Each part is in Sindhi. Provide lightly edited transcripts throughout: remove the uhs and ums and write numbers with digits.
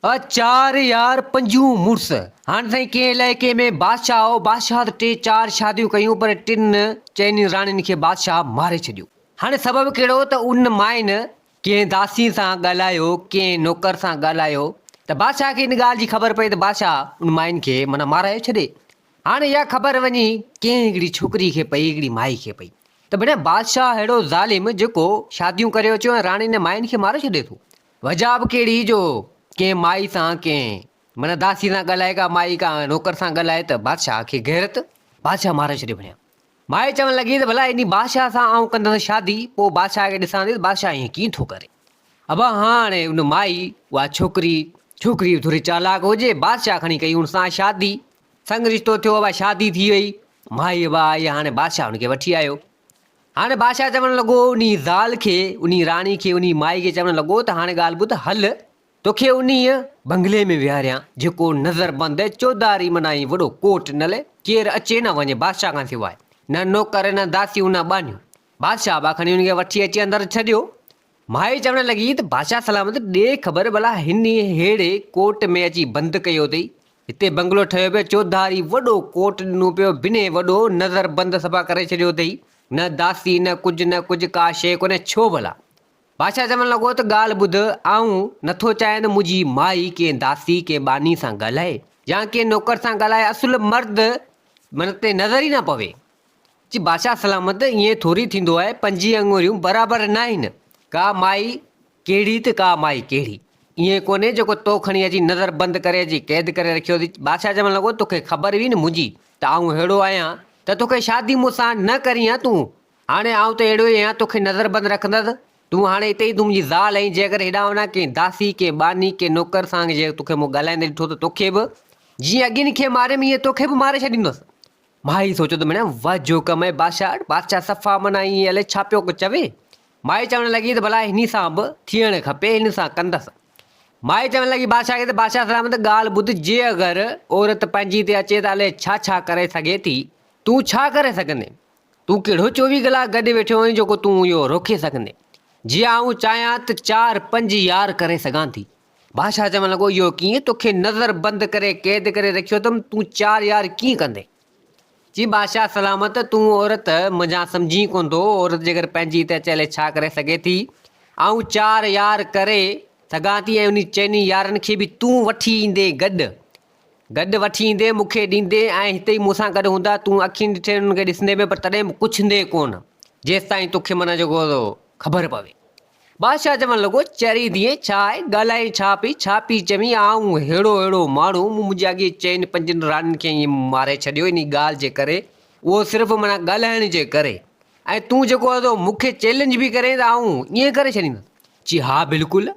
چار يار پنجون مڙس. هاڻ سائين ڪنهن علائقي ۾ بادشاهه هو. بادشاهه ته ٽي چار شاديون ڪيون پر ٽن چئني راڻين کي بادشاهه ماري ڇڏيو. هاڻي سبب ڪهڙو ته ان ماين ڪنهن داسي سان ڳالهايو، ڪنهن نوڪر سان ڳالهايو ته بادشاهه کي ان ڳالهه جي خبر پئي ته بادشاهه ان ماين کي معنيٰ مارايو ڇڏي. هاڻي اها خبر وڃي ڪنهن هڪڙي ڇوڪري کي پئي، هڪڙي مائي کي پئي ته ڀيڻ بادشاهه اهڙو ظالم جيڪو شاديون ڪريو اچيو ۽ راڻين ۽ ماين کي ماري ڇڏي ٿو. وجهه به ڪهڙي جو ڪنهن مائي سان ڪنهن معنيٰ داسي سان ڳالهائي ڪا مائي ڪا نوڪر سان ڳالهائي ته بادشاهه کي غيرت بادشاهه ماري ڇڏيو ڀڻيا. مائي چوڻ لڳي ته ڀلا انهي بادشاهه سان آئون ڪندس شادي پوء بادشاهه کي ڏسان ٿي ته بادشاهه ائين ڪيئن ٿو ڪري. ابا هاڻي ان مائي اها ڇوڪري ڇوڪري به ٿوري چالاڪ هجي بادشاهه کڻي ڪئي ان سان شادي سڱ رشتو ٿيو ابا شادي ٿي وئي مائي ابا آئي هاڻي بادشاهه ان کي وٺي آيو. هاڻي بادشاهه چوڻ لڳو انهي زال کي، انهي راڻي کي، انهي مائي کي چوڻ لڳو ته هاڻي ڳالهه ٻڌ، هل توکي انهيء بنگلي ۾ ويهاريان، جيڪو نظر بند چوڌاري معنيٰ ائين وڏو ڪوٽ نلي، ڪير اچي نه وڃي بادشاهه کان سواء، نه نوڪر، نه داسيون، نه ٻانهيون. بادشاهه به کڻي ان کي وٺي اچي اندر ڇڏيو. مائي چوڻ لڳي ته بادشاهه سلامت ڏي خبر ڀلا هن ههڙي ڪوٽ ۾ اچي بند ڪيو اٿئي، هتي بنگلو ٺهيو پيو، چوڌاري وڏو ڪوٽ ڏنو پيو، بنهه وڏو، نظر بند صفا ڪري ڇڏيو اٿئي، نه داسي نه ڪجهه نه ڪجهه ڪا شيء ڪونهي، ڇو ڀلا؟ بادشاهه چوڻ لڳو ته ڳالهه ٻڌ، آئون نٿو چاهيان ته منهنجي مائي ڪنهن داسي، ڪنهن ٻانهي سان ڳالهائي يا ڪنهن نوڪر سان ڳالهائي، اصل مرد من تي نظر ئي نه پوي. چي بادشاهه سلامت، ائين ٿوري ٿيندو آهي، پنجين اڱوريون برابر ناهن، ڪا مائي ڪهڙي ته ڪا مائي ڪهڙي. ائين ڪونهي جيڪو تو کڻي اچي نظر بند ڪري اچي قيد ڪري رکيو اٿئي. بادشاهه چوڻ لڳو، توکي خبر هئي نه منهنجي ته آئون ههڙو آهيان ته توکي شادي مون سان نه ڪرين ها تون. هاڻي آئون ته اهڙو ئي آهيان، توکي نظر بند رکندس. تون هاڻي اتي ئي تون منهنجي زال آهين، جيڪڏهن هيڏانهن هوڏانهن ڪنهن داسي، ڪنهن ٻانهي، ڪنهن نوڪر سان جي توکي مون ڳالهائيندي ڏٺو ته توکي به جيئن اڳين کي ماريم ائين توکي به ماري ڇڏيندس. مائي سوچيو ته مڙيا واهه جو ڪم آهي بادشاهه، بادشاهه صفا معنيٰ ائين الائي ڇا پيو چوي. مائي چوڻ لڳي ته ڀلا هني سان به ٿيڻ کپي، هن سان ڪندس. مائي چوڻ لڳي بادشاهه کي ته بادشاهه سلامت ڳالهه ٻڌ، جي اگر عورت پنهنجي تي اچي ته الائي ڇا ڇا ڪري سگهي ٿي، تون ڇا ڪري سگهندين؟ تون ڪهڙو 24 ڪلاڪ گڏ ويٺو آهين جيڪو تون اهو روڪي سگهندين؟ جي آئون چاهيان ته چار پنج يار ڪري سگهان ٿي. بادشاهه چوڻ لڳو اهو ڪيئن؟ توکي نظر بند ڪري قيد ڪري رکيو اٿم، تون چار يار ڪيئن ڪندين؟ چي بادشاهه سلامت، تون عورت منجهان سمجهين ڪونه ٿو، عورت جيڪر پنهنجي هتي اچي الائي ڇا ڪري سگهي ٿي، آئون چار يار ڪري سگهان ٿي ۽ انهي چئني يارن کي به تون وٺي ايندين گڏ، گڏ وٺي ايندين، مون کي ڏيندين ۽ هتي ئي مون سان گڏ هوندا، تون اکين ڏٺي انهن کي ڏسندين به پر تڏهن به ڪڇندين ڪونه، جيستائين توکي معنيٰ جيڪو خبر پوي. بادشاهه چوڻ لڳو، چري ڌيء، ڇا آهي؟ ڳالهائين ڇا پئي؟ ڇا پئي چوين؟ آئون ههڙو ههڙو ماڻهو، مون منهنجي اڳين چئن پنجن راڻين کي ائين ماري ڇڏيو انهي ڳالهه جي ڪري، اهو صرف معنيٰ ڳالهائڻ جي ڪري، ۽ تون جيڪو آهي سو مون کي چئلينج به ڪرين ته آئون ائين ڪري ڇڏيندس. چي، ها بلڪل.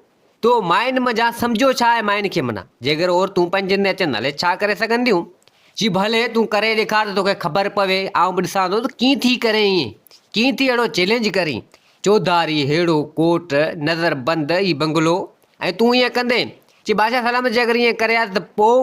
تو ماين منجهان سمجهيو ڇا آهي ماين کي معنيٰ جيڪر عورتون پنجن تي اچن الائي ڇا ڪري سگهنديون؟ چي، ڀلي تون ڪري ڏيکار ته توکي خبر پوي، آئون به ڏسان ٿو ته ڪيئن ٿي ڪرين ائين، ڪيئن ٿي اهڙو چئلينج ڪرين. چوڌاري ههڙو ڪوٽ، نظر بند هي بنگلو ۽ تون ائين ڪندين؟ چي بادشاهه سلامت جيڪر ائين ڪري ها ته پوء؟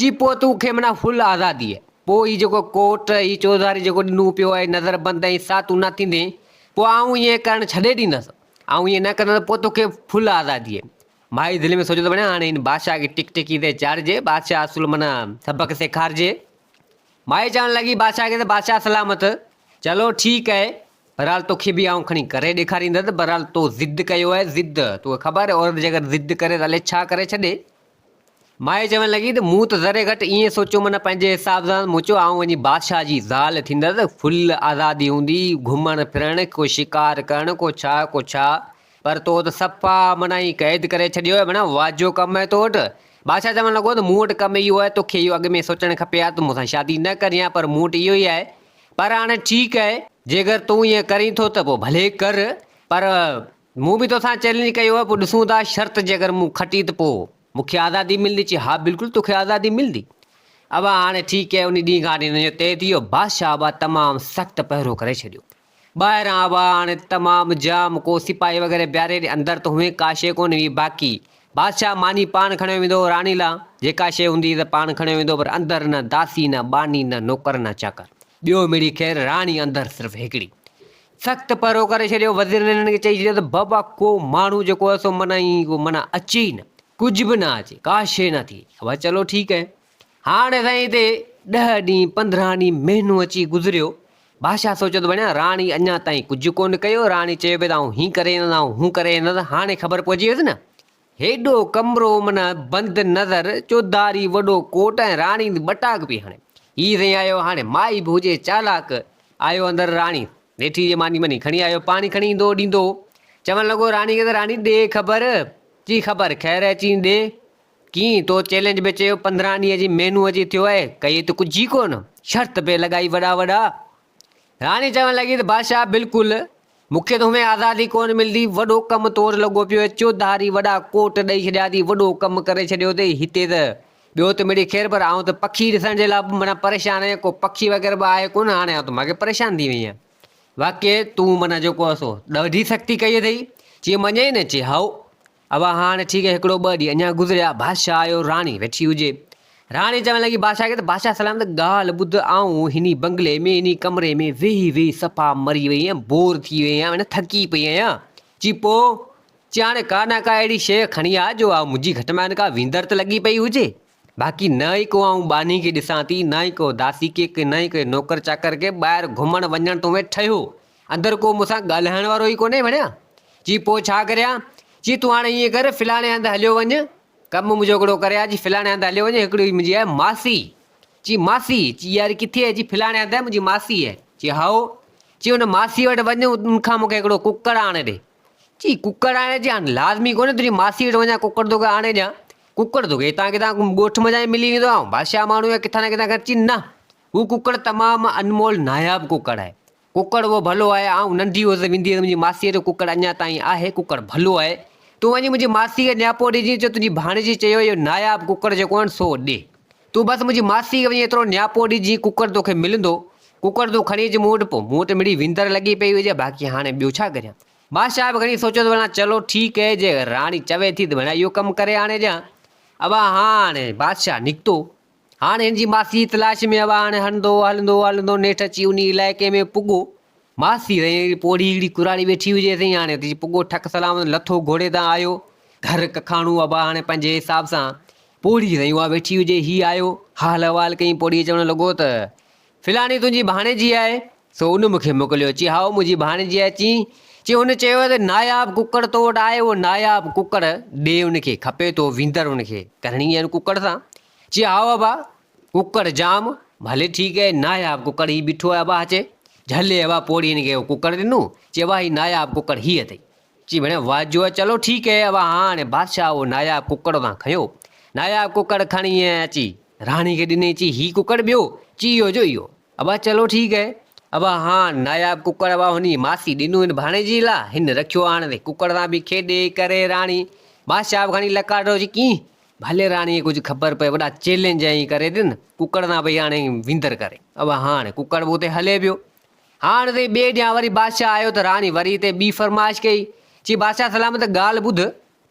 چي پوء تو کي معنيٰ فل آزادي آهي. پوء هي جيڪو ڪوٽ، هي چوڌاري جيڪو ڏنو پيو آهي نظر بند ۽ سا تون نه ٿيندين، پوء آئون ائين ڪرڻ ڇڏي ڏيندس. آئون ائين نه ڪندس پوء توکي فل آزادي آهي. مائي دل ۾ سوچيو ته بڻيا هاڻي هن بادشاهه کي ٽڪ ٽڪي تي چاڙهجي، بادشاهه اصل معنيٰ سبق سيکارجي. مائي چوڻ لڳي بادشاهه کي ته بادشاهه سلامت، چلو ٺيڪ آهي، بھرحال توکي به آئون کڻي ڪري ڏيکاريندس، بھرحال تو ضد ڪيو آهي، ضد، توکي خبر آهي عورت جيڪر ضد ڪري ته الائي ڇا ڪري ڇڏي. مائي چوڻ لڳي ته مون ته ذري گهٽ ائين سوچيو معنيٰ پنھنجي حساب سان مون چيو آئون وڃي بادشاهه جي زال ٿيندس، فل آزادي هوندي، گهمڻ ڦرڻ، ڪو شڪار ڪرڻ، ڪو ڇا ڪو ڇا، پر تو ته صفا معنيٰ ائين قيد ڪري ڇڏيو آهي، معنيٰ واجهو ڪم آهي تو وٽ. بادشاهه چوڻ لڳو ته مون وٽ ڪم اهو آهي، توکي اهو اڳ ۾ سوچڻ کپي ها ته مون سان شادي نه ڪرين ها، پر مون وٽ اهو ئي آهي، پر هاڻي ٺيڪ آهي، جيڪر تون ائين ڪرين ٿو ته پوء ڀلي ڪر، پر مون به توسان چئلينج ڪيو آهي، پوء ڏسون ٿا، شرط جيڪر مون کٽي ته پوء مون کي آزادي ملندي؟ چي ها بلڪل توکي آزادي ملندي. ابا هاڻي ٺيڪ آهي، انهي ڏينهن کان وٺي هن جو طئي ٿي ويو، بادشاهه ابا تمام سخت پهرو ڪري ڇڏيو. ٻاهران ابا هاڻي تمام جام ڪو سپاهي وغيره بيهاري ڏي، اندر ته هونئن ڪا شيء ڪونه هئي، باقي بادشاهه ماني پاڻ کڻيو ويندو هو راڻي لا جيڪا شيء هوندي هئي ته پاڻ کڻيو ويندو هو پر اندر نه داسي نه ٻانهي نه نوڪر نه چاڪر ٻيو مڙئي خير راڻي اندر صرف هڪڙي. سخت پهرو ڪري ڇڏيو وزيرن هنن کي چئي ڇڏيو ته بابا ڪو ماڻهو جيڪو آهي سو منع ئي ڪو منع اچي ئي نه. ڪجهه به نه اچي، ڪا شيء نه ٿئي. ابا چلو ٺيڪ اهي. هاڻي سائين هتي ڏهه ڏينهن، 15 ڏينهن، مهينو اچي گذريو. بادشاهه سوچيو ته وڃان راڻي اڃا تائين ڪجهه ڪونه ڪيو. راڻي چيو پئي ته آئون هين ڪري ايندس، آئون هون ڪري ايندس. هاڻي خبر پئجي ويس نه. هيڏو ڪمرو معنيٰ بند نظر، چوڌاري وڏو ڪوٽ ۽ راڻي ٻٽاڪ پئي هڻي. هي سائين آيو، هاڻي مائي به هجي چالاڪ. آيو اندر راڻي ويٺي هجي ماني ٻاني کڻي آيو، پاڻي کڻي ايندو ڏيندو. چوڻ لڳو راڻي کي ته راڻي ڏي خبر. چي خبر خير اچين ڏي. ڪيئن تو چئلينج به چيو 15 ڏينهن جي مهينو اچي ٿيو آهي، ڪيئي ته ڪجهه ئي ڪونه. شرط پئي لڳائي وڏا وڏا. راڻي چوڻ لڳي ته بادشاهه بلڪل، مون کي ته هونئن آزادي ڪونه ملندي، وڏو ڪم تو وٽ لڳو پيو آهي، چوڌاري وڏا ڪوٽ ڏئي ڇڏيا اٿئي، وڏو ڪم ڪري ڇڏيو اٿئي، هتي ته ٻيو ته مڙئي خير پر آئون ته پکي ڏسڻ جي لاء به معنيٰ پريشان آهيان، ڪو پکي وغيره به آهي ڪونه، هاڻي آئون ته ماڳهين پريشان ٿي وئي آهيان. واقعي تون معنيٰ جيڪو آهي سو ڏاڍي سختي ڪئي اٿئي. چي مڃيئي نه؟ چي هائو. ابا هاڻ ٺيڪ آهي، هڪڙو ٻه ڏينهن اڃا گذريا، بادشاهه آيو، راڻي ويٺي هجي. راڻي چوڻ لڳي بادشاهه کي ته بادشاهه سلامت ڳالهه ٻڌ، آئون هني بنگلي ۾ هني ڪمري ۾ ويهي ويهي صفا مري وئي آهيان، بور ٿي وئي آهيان، معنيٰ ٿڪي پئي آهيان. چي پوء؟ چي هاڻي ڪا نه ڪا اهڙي شيء کڻي آ جو منهنجي گهٽ ۾ ڪا ويندر ته لڳي پئي هجي. باقي نه ئي ڪو آئون ٻانهي کي ڏسان ٿي، نه ئي ڪو داسي کي، نه ئي ڪنهن نوڪر چاڪر کي، ٻاهر گهمڻ وڃڻ ته هونئن ٺهيو، اندر ڪو مون سان ڳالهائڻ وارو ئي ڪونهي ڀڻيا. چي پوء ڇا ڪريان؟ چي تون هاڻي ائين ڪر، فلاڻي هنڌ هليو وڃ، ڪم منهنجو هڪڙو ڪري آ، چي فلاڻي هنڌ هليو وڃ، هڪڙي منهنجي آهي ماسي. چي ماسي؟ چي يار ڪٿي آهي؟ چي فلاڻي هنڌ آهي، منهنجي ماسي آهي. چي هائو. چي ان ماسي وٽ وڃ، ان کان مون کي هڪڙو ڪڪڙ آڻي ڏي. چي ڪڪڙ آڻي ڏي؟ هاڻي لازمي ڪونهي تنهنجي ماسي وٽ وڃان ڪڪڙ توکي آڻي ڏيان. ڪڪڙ توکي هتان ڪٿان ڳوٺ منجهان ئي ملي ويندو، آئون بادشاهه ماڻهو آهيان، ڪٿان نه ڪٿان کان. چي نه، هو ڪڪڙ تمام انمول ناياب ڪڪڙ آهي. ڪڪڙ اهو ڀلو آهي، آئون ننڍي هيس ويندي هيس منهنجي ماسيء جو ڪڪڙ اڃا تائين آهي، ڪڪڙ ڀلو آهي. تون وڃي منهنجي ماسيء کي نياپو ڏجين، چئه تنهنجي ڀاڻيجي چيو اهو ناياب ڪڪڙ جيڪو آهي سو ڏي. تون بس منهنجي ماسيء کي وڃي ايترو نياپو ڏجين، ڪڪڙ توکي ملندو. ڪڪڙ تون کڻي اچ مون وٽ، پوء مون وٽ مڙئي ويندر لڳي پئي هجي، باقي هاڻي ٻيو ڇا ڪريان. بادشاهه به گهڻي سوچيو ته ڀلا چلو ٺيڪ اهي، جي راڻي چوي ٿي ته ڀلا اهو ڪم ڪري آڻي ڏيان. ابا هاڻي بادشاهه نڪتو. هاڻ هن جي ماسي جي تلاش ۾ ابا هاڻي هلندو هلندو هلندو نيٺ اچي انهي علائقي ۾ پڳو. ماسي سائين هڪڙي پوڙهي هڪڙي ڪراڙي ويٺي هجي سائين هاڻي اتي پڳو ٺڪ سلامت لٿو گهوڙي تان آيو گهر ڪکاڻو ابا هاڻي پنهنجي حساب سان پوڙهي سائين اها ويٺي هجي هي آيو حال احوال ڪيائين پوڙهي چوڻ لڳو ته فلاڻي تنهنجي ڀاڻيجي آهي؟ سو ان مون کي موڪليو. چي هائو منهنجي ڀاڻيجي آهي. چي چي هن چيو آهي ته ناياب ڪڪڙ تو وٽ آهي اهو ناياب ڪڪڙ ڏي ان کي کپي ٿو ويندر ان کي ڪرڻي آهي ان ڪڪڙ سان. چي هائو ابا ڪڪڙ جام ڀلي ٺيڪ آهي ناياب ڪڪڙ هي بيٺو آهي ابا اچي جهلي ابا پوڙهي هن کي اهو ڪڪڙ ڏنو. چي ابا هي ناياب ڪڪڙ هي اٿئي. چي ڀيڻ واهه جو آهي چلو ٺيڪ آهي ابا هاڻي بادشاهه اهو ناياب ڪڪڙ اتان کنيو. ناياب ڪڪڙ کڻي ۽ اچي راڻي کي ڏني چي هي ڪڪڙ ٻيو؟ چي اهو جو اهو. ابا چلو ٺيڪ آهي. ابا هاڻ ناياب ڪڪڙ ابا هن جي ماسي ڏنو هن ڀاڻيجي لا هن رکيو هاڻ تي ڪڪڙ سان به کيڏي ڪري راڻي بادشاهه به کڻي لڪاٽو چي ڪيئن ڀلي راڻي کي ڪجهه خبر پئي وڏا چئلينج ائين ڪري ڏن ڪڪڙ سان ڀئي هاڻي ويندر ڪري ابا هاڻ ڪڪڙ به اتي هلي پيو هاڻ تي ٻئي ڏينهن وري بادشاهه آيو ته راڻي وري اتي ٻي فرمائش ڪئي چي بادشاهه سلامت ڳالهه ٻڌ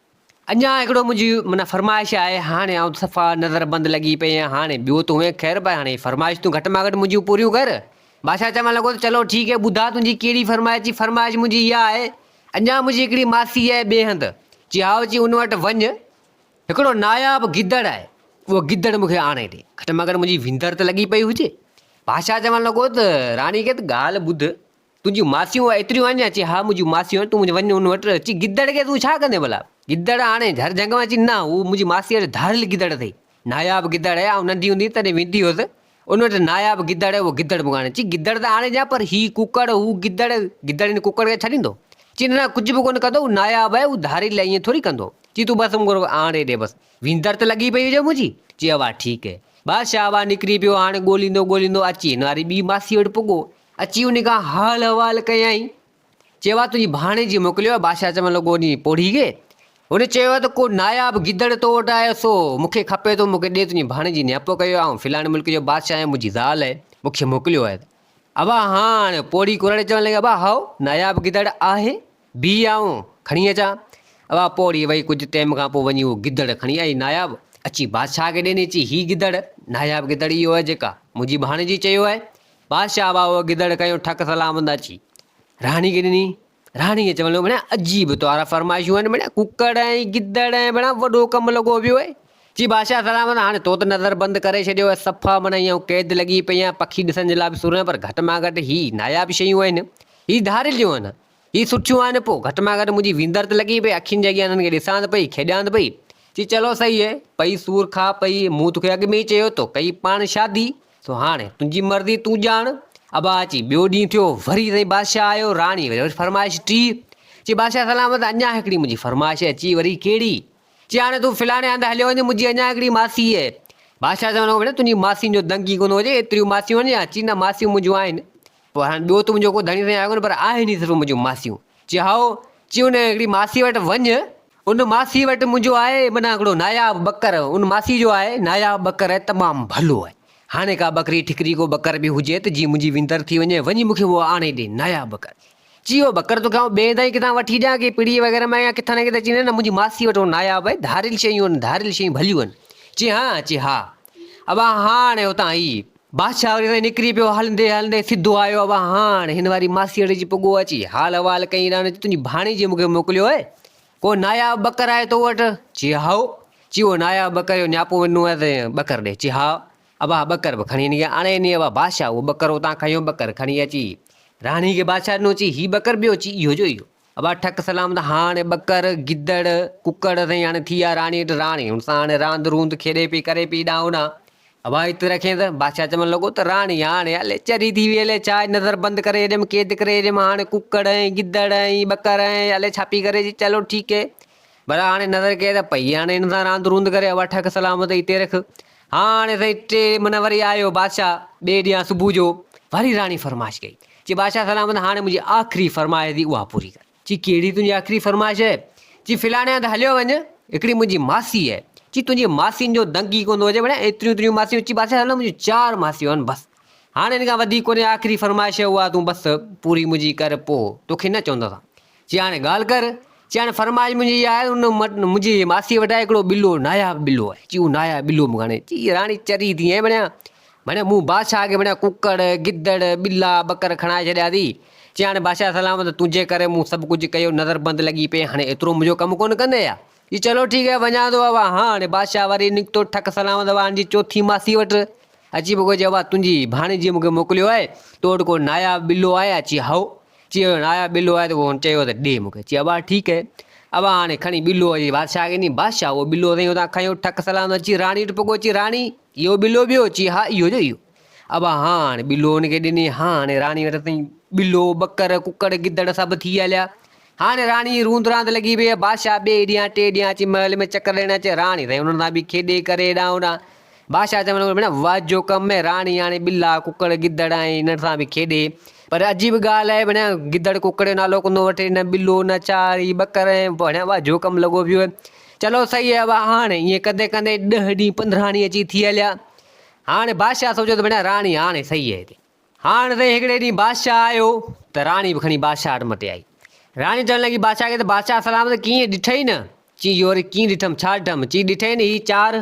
اڃا هڪڙو منهنجي معنيٰ فرمائش آهي، هاڻي آئون صفا نظر بند لڳي پئي آهيان، هاڻي ٻيو ته هونئن خير پر هاڻي فرمائش تون گهٽ مان گهٽ منهنجيون پوريون ڪر. بادشاهه چوڻ لڳو ته چلو ٺيڪ آهي ٻڌاء تنهنجي ڪهڙي فرمائش؟ چي فرمائش منهنجي اها آهي، اڃا منهنجي هڪڙي ماسي آهي ٻئي هنڌ، چي هائو، چي ان وٽ وڃ، هڪڙو ناياب گدڙ آهي، اهو گدڙ مون کي آڻي ڏي، گهٽ مان گهٽ منهنجي وندر ته لڳي پئي هجي. بادشاهه چوڻ لڳو ته راڻي کي ته ڳالهه ٻڌ، تنهنجيون ماسيون ايتريون آهن ڇا؟ چي ها منهنجيون ماسيون آهن، تون وڃ ان وٽ. چي گدڙ کي تون ڇا ڪندين ڀلا؟ گدڙ آڻي جهر جهنگ مان؟ چي نه، هو منهنجي ماسيء وٽ ڌاريل گدڙ اٿئي. ناياب گدڙ آهي، آئون ننڍي هوندي هيس تڏهن ويندي هيس، ان وٽ ناياب گدڙ آهي، اهو گدڙ مون کي آڻي. چي گدڙ ته آڻي ڏيان پر هي ڪڪڙ، هو گدڙ، گدڙ هن ڪڪڙ کي ڇڏيندو؟ چي نه نه ڪجهه به ڪونه ڪندو، هو ناياب آهي، هو ڌاريل آهي، ائين ٿوري ڪندو. چي تون بس مون کي آڻي ڏي بس. ويندر ته لڳي پئي هجي منهنجي. چي اوا ٺيڪ آهي. بادشاهه اوا نڪري پيو، هاڻي ڳوليندو ڳوليندو اچي هن واري ٻي ماسيء وٽ پڳو. اچي ان کان حال احوال ڪيائين. چيو آ تنهنجي ڀاڻيجي موڪليو آهي. بادشاهه چوڻ لڳو انهي پوڙهي کي. هن چيو آهي ته ڪو ناياب گدڙ تو وٽ آهي سو مون کي کپي ٿو مون کي ڏي تنهنجي ڀاڻيجي نياپو ڪيو آهي آئون فلاڻي ملڪ جو بادشاهه آهيان منهنجي زال آهي مون کي موڪليو آهي. ابا هاڻ پوڙهي ڪراڙي چوڻ لڳي ابا هائو ناياب گدڙ آهي بيهه آئون کڻي اچان. ابا پوڙهي وئي ڪجهه ٽيم کان پوء وڃي اهو گدڙ کڻي آئي ناياب اچي بادشاهه کي ڏني چي هي گدڙ ناياب گدڙ اهو آهي جيڪا منهنجي ڀاڻيجي چيو آهي. بادشاهه اهو گدڙ کنيو ٺڪ سلامت اچي راڻي کي ڏني. راڻي کي چوڻ لڳو ڀيڻا عجيب توارا فرمائشون آهن ڀيڻا ڪڪڙ ۽ گدڙ ۽ ڀيڻا وڏو ڪم لڳو پيو آهي. چي بادشاهه سلامت هاڻي تو ته نظر بند ڪري ڇڏيو آهي صفا معنيٰ ائين آئون قيد لڳي پئي آهيان پکي ڏسڻ جي لاء به سور آهن پر گهٽ مان گهٽ هي ناياب شيون آهن هي ڌاريليون آهن هي سٺيون آهن پوء گهٽ مان گهٽ منهنجي ويندر ته لڳي پئي اکين جي اڳيان انهن کي ڏسان ته پئي کيڏان ته پئي. چي چلو سهي اي، پئي سور کاء پئي، مون توکي اڳ ۾ ئي چيو تو ڪئي پاڻ شادي، سو هاڻي تنهنجي مرضي تون ڄاڻ. ابا اچي ٻيو ڏينهن ٿيو، وري سائين بادشاهه آيو، راڻي وري فرمائش ٽي، چي بادشاهه سلامت اڃا هڪڙي منهنجي فرمائش اي، چي وري ڪهڙي؟ چي هاڻي تون فلاڻي هنڌ هليو وڃ، منهنجي اڃا هڪڙي ماسي اي. بادشاهه چوڻ لڳو ڀيڻ تنهنجي ماسين جو دنگ ئي ڪونه هجي، ايتريون ماسيون آهن ڇا؟ چي نه ماسيون منهنجون آهن، پوء هاڻي ٻيو ته منهنجو ڪو ڌڻي سائين آيو ڪونه پر آهن ئي صرف منهنجون ماسيون. چي هائو، چي ان هڪڙي ماسي وٽ وڃ، ان ماسي وٽ منهنجو آهي معنيٰ هڪڙو ناياب ٻڪر، ان ماسي جو آهي ناياب ٻڪر آهي تمام ڀلو آهي. هاڻي ڪا ٻڪري ٺڪري ڪو ٻڪر به هجي ته جيئن منهنجي وندر ٿي وڃي، وڃي مون کي اهو آڻي ڏي ناياب ٻڪر. چي اهو ٻڪر توکي آئون ٻئي هنڌان ئي ڪٿان وٺي ڏيان ڪي پڙي وغيره مان يا ڪٿان نه ڪٿان چي نه نه منهنجي ماسي وٽ اهو ناياب آهي ڌاريل شيون آهن ڌاريل شيون ڀليون آهن. چي ها چي ها. ابا هاڻي اتان هي بادشاهه وري سائين نڪري پيو هلندي هلندي سڌو آيو ابا هاڻ هن واري ماسيئڙي جي پڳو اچي حال احوال ڪئين ڏانهن چي تنهنجي ڀاڻيجي مون کي موڪليو آهي ڪو ناياب ٻڪر آهي تو وٽ چي هائو چي اهو ناياب ٻڪر جو نياپو وڃڻو آهي ته ٻڪر ڏي چي ها ابا ٻڪر به کڻي هن کي آڻي ڏني ابا بادشاهه اهو ٻڪر اتان کنيو ٻڪر کڻي اچي راڻي کي بادشاهه ڏنو چي هي ٻڪر ٻيو چي اهو جو اهو ابا ٺڪ سلام ته هاڻ ٻڪر گدڙ ڪڪڙ سائين هاڻي ٿي آ راڻي وٽ راڻي هن سان هاڻي راند روند کيڏي پئي ڪري پئي ڏانهن هوڏانهن ابا هت رکين ته بادشاهه چوڻ لڳو ته راڻي هاڻي الي چري ٿي وئي الي ڇا نظر بند ڪري ڇڏيم قيد ڪري ڇڏيم هاڻي ڪڪڙ ۽ گدڙ ۽ ٻڪر ۽ الي ڇا پئي ڪري چي چلو ٺيڪ هي ڀلا هاڻي نظر قيد پئي هاڻي هن سان راند روند ڪري ابا ٺڪ سلام ته هتي رک هاڻي سائين ٽي من وري آيو بادشاهه ٻئي ڏينهن صبح جو وري راڻي فرمائش ڪئي چي بادشاهه سلامت هاڻي منهنجي آخري فرمائش ٿي اها پوري ڪر. چي ڪهڙي تنهنجي آخري فرمائش آهي؟ چي فلاڻي هنڌ هليو وڃ، هڪڙي منهنجي ماسي آهي. چي تنهنجي ماسين جو دنگ ئي ڪونه ٿو اچي ڀلا ايتريون ايتريون ماسيون. چي بادشاهه سلامت منهنجون چار ماسيون آهن بس. هاڻي ان کان وڌيڪ ڪونهي آخري فرمائش آهي اها تون بس پوري منهنجي ڪر پوء توکي نه چوندس. چي هاڻي ڳالهه ڪر. چي هاڻي فرمائش منهنجي اها آهي ان منهنجي ماسيء وٽ آهي هڪڙو ٻلو ناياب ٻلو آهي. چي اهو ناياب ٻلو مون کي آڻي. چي راڻي چري ٿي ائين بڻيا. معنيٰ مون بادشاهه کي معنيٰ ڪڪڙ، گدڙ، ٻلا، ٻڪر کڻائي ڇڏيا ٿي. چي هاڻي بادشاهه سلامت تنهنجي ڪري مون سڀ ڪجهه ڪيو نظر بند لڳي پئي هاڻي ايترو منهنجو ڪم ڪونه ڪندين يا؟ چي چلو ٺيڪ آهي وڃان ٿو ابا هاڻي بادشاهه وري نڪتو ٺڪ سلامت ابا هن جي چوٿين ماسي وٽ اچي پڳو چي ابا تنهنجي ڀاڻيجي مون کي موڪليو آهي تو وٽ ڪو ناياب ٻلو آهي يا؟ چي هائو چي اهو ناياب ٻلو آهي ته پوء هن چيو ته ڏي مون کي. چي ابا ٺيڪ آهي. ابا هاڻي کڻي ٻلو اچي بادشاهه کي ڏني. بادشاهه اهو ٻلو سائين اتان کنيو ٺڪ سلام اچي راڻي وٽ پڳو. چي راڻي اهو ٻلو ٻيو؟ چي ها اهو جو اهو. ابا هاڻي ٻلو هن کي ڏني. هاڻي راڻي وٽ سائين ٻلو، ٻڪر، ڪڪڙ، گدڙ سڀ ٿي هليا. هاڻي راڻي روند راند لڳي پئي. بادشاهه ٻئي ڏينهن ٽئي ڏينهن اچي محل ۾ چڪر ڏيڻ اچي. راڻي سائين انهن سان به کيڏي ڪري هيڏانهن هوڏانهن. بادشاهه چوڻ لڳو، ڀيڻا واهه جو ڪم ۽ راڻي هاڻي ٻلا، ڪڪڙ، گدڙ ۽ انهن سان به کيڏي. پر عجيب ڳالهه آهي ڀيڻا گدڙ ڪڪڙ جو نالو ڪونه وٺي نه ٻلو نه ڇا هي ٻڪر ۽ ڀيڻا واهه جو ڪم لڳو پيو آهي. چلو صحيح آهي ابا هاڻي ائين ڪندي ڪندي ڏهه ڏينهن 15 ڏينهن اچي ٿي هليا. هاڻي بادشاهه سوچيو ته ڀيڻا راڻي هاڻي صحيح آهي هتي. هاڻ سائين هڪڙي ڏينهن بادشاهه آيو ته راڻي به کڻي بادشاهه وٽ مٽي آئي. راڻي چوڻ لڳي بادشاهه کي ته بادشاهه سلامت ڪيئن ڏٺئي نه؟ چي اهو وري ڪيئن ڏٺم ڇا ڏٺم؟ چي ڏٺئي نه هي چار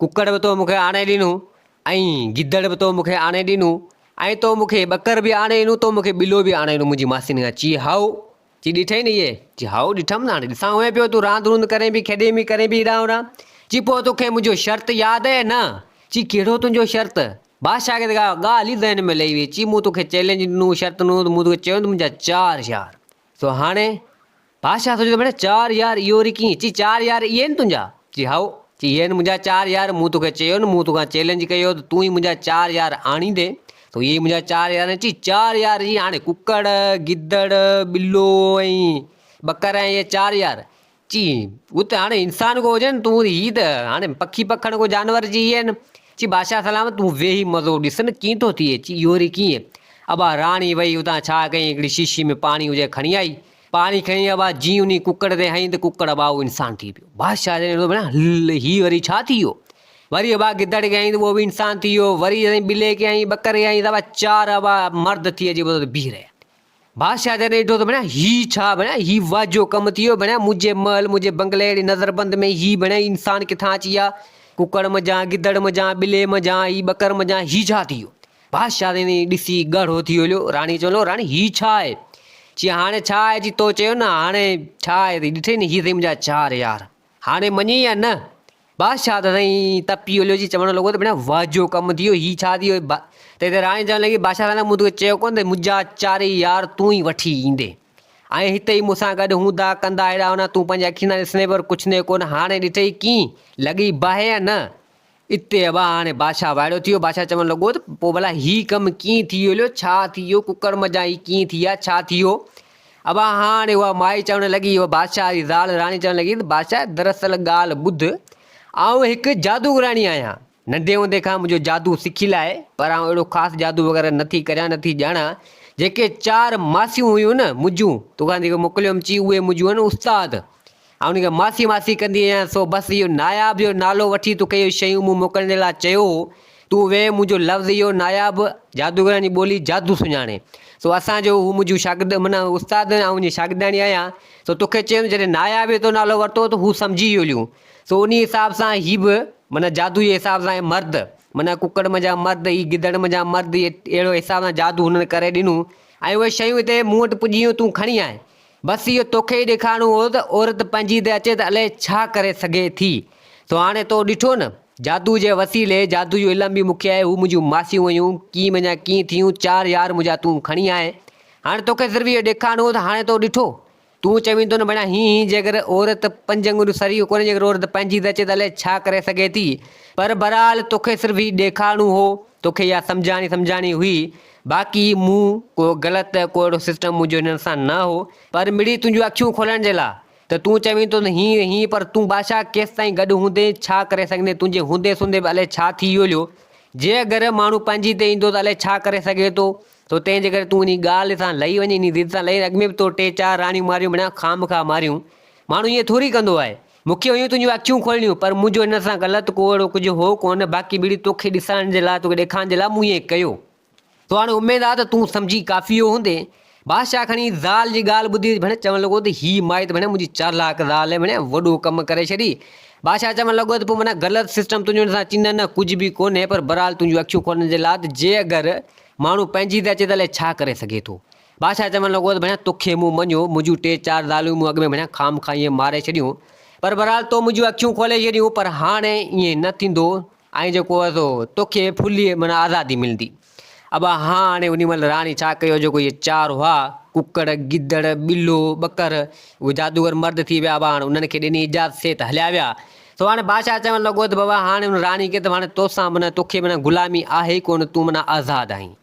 ڪڪڙ به تو مون کي آڻي ڏنو ۽ گدڙ به تو مون کي آڻي ڏنو ۽ تو مون کي ٻڪر به آڻي ڏنو تو مون کي ٻلو به آڻي ڏنو منهنجي ماسين کان. چي هائو. چي ڏٺئي نه اهي؟ چي هائو ڏٺم نه هاڻي ڏسان هئين پيو تون راند روند ڪرين پئي کيڏين به ڪرين پئي هيڏانهن هوڏانهن. چي پوء توکي منهنجو شرط ياد آهي نه؟ چي ڪهڙو تنهنجو شرط؟ بادشاهه کي ته ڪا ڳالهه ئي ذهن ۾ لهي وئي، چي مون توکي چئلينج ڏنو، شرط ڏنو ته مون توکي چيو ته منهنجا چار يار. سو هاڻي؟ بادشاهه سوچيو ته ڀيڻا چار يار اهو وري ڪيئن؟ چي چار يار اهي آهن تنهنجا؟ چي هائو. چي اهي آهن منهنجا چار يار، مون توکي چيو نه، مون توکان چئلينج ڪيو ته تون ئي منهنجا چار يار آڻيندين، سو اهي ئي منهنجا چار يار آهن. چي چار يار جي هاڻي ڪڪڙ، گدڙ، ٻلو ۽ ٻڪر ۽ اهي چار يار. چي، هو ته هاڻي انسان ڪو هجي نه، تون هي ته هاڻي پکي پکڻ ڪو جانور جي هي آهن. چي، بادشاهه سلامت تون ويهي مزو ڏس نه ڪيئن ٿو ٿئي. چي، اهو وري ڪيئن؟ ابا راڻي وئي اتان ڇا ڪيائين هڪڙي شيشي ۾ پاڻي هجي کڻي آئي. پاڻي کڻي ابا جيئن انهي ڪڪڙ تي هنئي ته ڪڪڙ ابا اهو انسان ٿي پيو. بادشاهه جڏهن ڏٺو ڀيڻا هل هي وري ڇا ٿي ويو. وري ابا گدڙ کي هنئي ته اهو به انسان ٿي ويو. وري جڏهن ٻلي کي هنئي ٻڪر کي هنئي ته ابا چار ابا مرد ٿي اچي بيهي رهيا. بادشاهه جڏهن ڏٺو ته ڀڻيا هي ڇا ڀڻيا هي واهه جو ڪم ٿي ويو ڀڻيا منهنجي محل منهنجي بنگلي اهڙي نظر بند ۾ هي ڀڻيا انسان ڪٿان اچي ويا ڪڪڙ منجهان گدڙ منجهان ٻلي منجهان هي ٻڪر منجهان هي ڇا ٿي ويو بادشاهه جڏهن ڏسي ڳاڙهو ٿي هليو راڻي چوڻ لڳو راڻي هي ڇا آهي؟ چي هاڻي ڇا آهي؟ چي تو چيو نه هاڻي ڇا آهي؟ ڏٺئي نه هي سائين منهنجا چار يار. هاڻي مڃين يا نه؟ بادشاهه ته سائين تپي هليو اچي چوڻ لڳو ته ڀيڻا واهه جو ڪم ٿي ويو هي ڇا ٿي ويو؟ ته هتي راڻي چوڻ لڳي بادشاهه سائين مون توکي چيو ڪونه ته منهنجا چارئي يار تون ئي وٺي ايندين ۽ هتي ئي مون سان گڏ هوندا ڪندا هيڏا هوندا تون پنهنجي اکين سان ڏسندين پر ڪڇندين ڪونه هاڻي ڏٺئي ڪيئن لڳي باهه يا نه؟ اتي ابا هاڻي بادشاهه وائڙو ٿي ويو بادشاهه چوڻ لڳو ته پوء ڀلا هي ڪم ڪيئن ٿي ويو ڇا ٿي ويو ڪڪڙ منجهان هي ڪيئن ٿي ويا ڇا ٿي ويو؟ ابا هاڻي اها مائي چوڻ لڳي، اها بادشاهه جي زال راڻي چوڻ لڳي ته بادشاهه دراصل ڳالهه ٻڌ، آئون هڪ جادوگراڻي آهيان. ننڍي هوندي کان منهنجو جادو سکيل آهي، پر آئون اهڙو خاص جادو وغيره نه ٿي ڪريان نه ٿي ڄاڻان. جيڪي چار ماسيون هيون نه منهنجون، توکان جيڪي موڪليم چي اهي منهنجون آهن استاد. آئون انهن کي ماسي ماسي ڪندي آهيان، سو بس اهو ناياب جو نالو وٺي توکي اهي شيون مون موڪلڻ جي لاء چيو هو. تون ويهه منهنجو لفظ اهو ناياب جادوگرن جي ٻولي جادو سڃاڻي. سو اسان جو هو منهنجون شاگرد معنيٰ استاد آهن آئون ان جي شاگردياڻي آهيان. سو توکي چيم جڏهن ناياب جو تو نالو ورتو ته هو سمجهي ويو هليون. سو انهي حساب سان هي به معنيٰ جادو جي حساب سان هي مرد معنيٰ ڪڪڙ منجهان مرد هي گدڙ منجهان مرد هي اهڙو حساب سان جادو هنن ڪري ڏنو ۽ اهي شيون هتي مون وٽ پڄي ويون تون کڻي آء. بس اهو توکي ئي ڏيکارڻو هو ته عورت پنهنجي تي اچي ته الائي ڇا ڪري سگهي ٿي. سو هاڻي تو ڏٺو نه، جادو جي وسيلي، جادو جو علم به مون کي آهي، هو منهنجون ماسيون هيون، ڪيئن منجهان ڪيئن ٿيون، چار يار منهنجا تون کڻي آئين. هاڻي توکي صرف اهو ڏيکارڻو هو ته هاڻي تو ڏٺو. تون چوين ٿو نه ڀيڻا هين هين جيڪر عورت پنج اڱريون سريون ڪونهي جيڪر عورت پنهنجي تي اچي ته الائي ڇا ڪري سگهي ٿي. پر بهرحال توکي صرف هي ڏيکارڻو هو. توکي اها سمجهاڻي سمجهاڻي هئي، باقي مون ڪو غلط ڪو اهڙو سسٽم منهنجو هنن سان نه هو، پر مڙئي تنهنجون اکيون کولڻ جي لاء ته تون چوين ٿو ته هيئن هيئن پر تون بادشاهه ڪيستائين گڏ هوندين، ڇا ڪري سگهندين، تنهنجي هوندي سوندي به الائي ڇا ٿي ويو هليو، جي اگر ماڻهو پنهنجي تي ايندو ته الائي ڇا ڪري سگهي ٿو، سو تنهن جي ڪري تون انهي ڳالهه سان لهي وڃ، انهي ضد سان لهي وڃ، اڳ ۾ به تو ٽي چار راڻيون ماريون بڻيا خامخواه ماريون، ماڻهو ائين ٿوري ڪندو آهي. مون کي هيون تنهنجون اکيون کولڻيون، پر منهنجو هن سان غلط ڪو اهڙو ڪجهه هو ڪونه، باقي ٻڙي توکي ڏسارڻ جي لاء، توکي ڏيکارڻ جي لاء مون ائين ڪيو. سو هاڻي اميد آ ته تون سمجهي ڪافي ويو هوندين. بادشاهه کڻي زال جي ڳالهه ٻڌي ڀڻ چوڻ لڳو ته هيء مائي ته ڀڻ منهنجي چالاڪ زال آهي ڀڻ وڏو ڪم ڪري ڇڏي. بادشاهه چوڻ لڳو ته پوء معنيٰ غلط سسٽم تنهنجو هن سان چي نه نه ڪجهه به ڪونهي پر بهرحال تنهنجون اکيون کولڻ جي لاء ته جي اگر ماڻهو پنهنجي تي اچي ته الائي ڇا ڪري سگهي ٿو. بادشاهه چوڻ لڳو ته ڀڻيا توکي مون مڃيو، منهنجون ٽي چار زالون مون اڳ ۾ ڀڻيا خامخواه ائين ماري ڇڏيون، پر بهرحال تو منهنجون اکيون کولي ڇڏيون، پر هاڻي ائين نه ٿيندو ۽ جيڪو آهي سو توکي ڦلي معنيٰ آزادي ملندي. ابا هاڻي انهي مهل راڻي ڇا ڪيو جيڪو اهي چار هئا، ڪڪڙ، گدڙ، ٻلو، ٻڪر، اهي جادوگر مرد ٿي ويا، ابا هاڻي انهن کي ڏني اجازت سي ته هليا ويا. سو هاڻي بادشاهه چوڻ لڳو ته بابا هاڻي ان راڻي کي ته هاڻي توسان معنيٰ توکي معنيٰ غلامي آهي ئي ڪونه، تون معنيٰ آزاد آهين.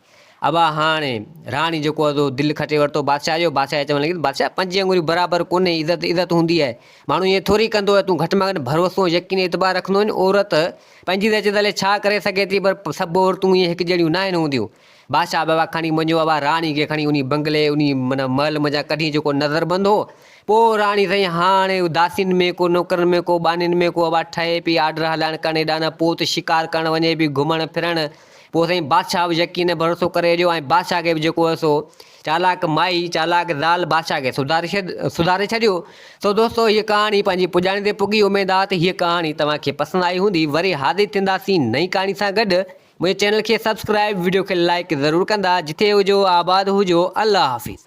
ابا هاڻي راڻي جيڪو آهي سو دل کٽي ورتو بادشاهه جو، بادشاهه کي چوڻ لڳي ته بادشاهه پنج اڱريون برابر ڪونهي، عزت عزت هوندي آهي، ماڻهو ائين ٿوري ڪندو آهي، تون گهٽ مان گهٽ ڀروسو ۽ يقين اعتبار رکندو آهين، عورت پنهنجي ته اچي ته الائي ڇا ڪري سگهي ٿي پر سڀ عورتون ائين هڪجهڙيون ناهن هونديون. بادشاهه بابا کڻي مڃيو ابا راڻي کي کڻي انهي بنگلي انهي معنيٰ محل منجهان ڪڍي جيڪو نظربند هو، پوء راڻي سائين هاڻي داسين ۾ ڪو نوڪرن ۾ ڪو ٻانهين ۾ ڪو ابا ٺهي پئي آرڊر هلائڻ ڪرڻ هيڏانهن نه پوء ته شڪار ڪرڻ وڃي پئي گهمڻ ڦرڻ پوء سائين بادشاهه به يقين ۽ ڀروسو ڪري ڏيو ۽ بادشاهه کي به جيڪو هو سو چالاڪ مائي چالاڪ زال بادشاهه کي سڌاري ڇڏيو. سو دوستو هيء ڪهاڻي پنهنجي پڄاڻي تي پڳي اميد آ ته هيء ڪهاڻي توهان کي پسند آئي هوندي وري حاضر ٿينداسين نئين ڪهاڻي سان گڏ منهنجي چينل کي سبسڪرائب وڊيو کي لائيڪ ضرور ڪندا جٿي هجو آباد هجو الله حافظ.